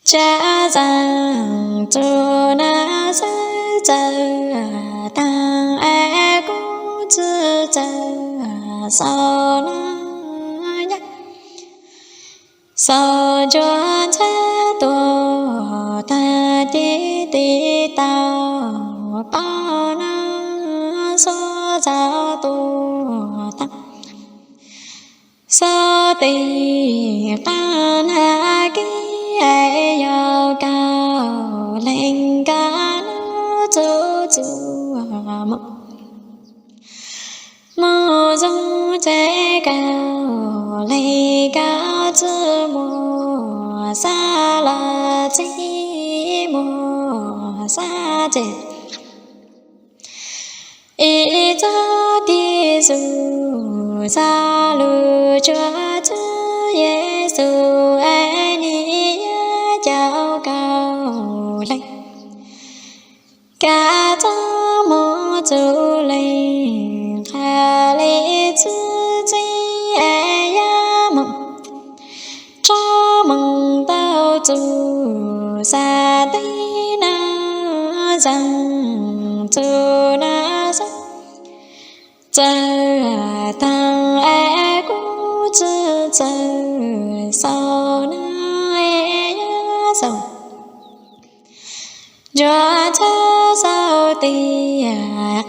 Tsav zeeg txuj na xwb txawm taag es kub txwv txawm xaus na nyob. Xaus ntsuag ntxhab tuag taag ces tiv tau pab na xuab xaus tuag taag. Xaus tes qaab nag kib es yog kaus leej kaus nub txuj txuj moog, moog zoo ces kaus leej kaus txwj muag xaav lawm txij muag xaav ces ib txog tig xus xaav lug cuag txwv Yexus es nim yog cov kaus leej kaus txuj moog txuj leej qha le txwv txij es yog moog rov moog tau txug xaav teb na zeeg txug na xaav txawg taag es kub txwv txawg xaus na es yog xaus ntsuag ntxhab xaus tes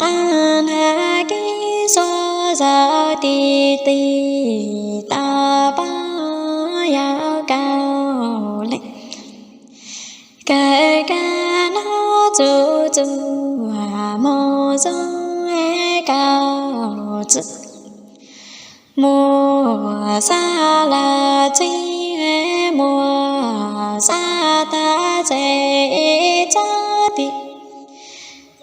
qaab nag kib xuab xaus tes tiv tau pab yog kaus leej kaus kag nub txuj txuj moog zoo es kaus txwv muag xaav lawm txij muag xaav tag ces ib txog tig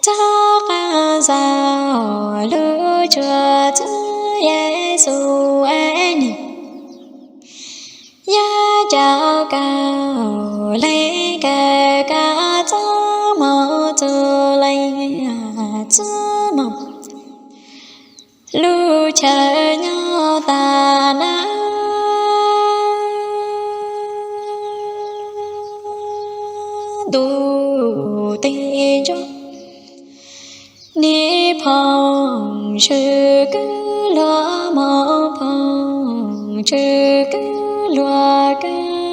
txog qaab xaus lug cuag txwv Yexus es nim yog cov kaus leej kaus kag txuj moog txuj leej txwv moog lug chaw nyob tag na ntuj teg ntsuab. Nim phoom swm kwv luag moog phoom swm kwv luag kag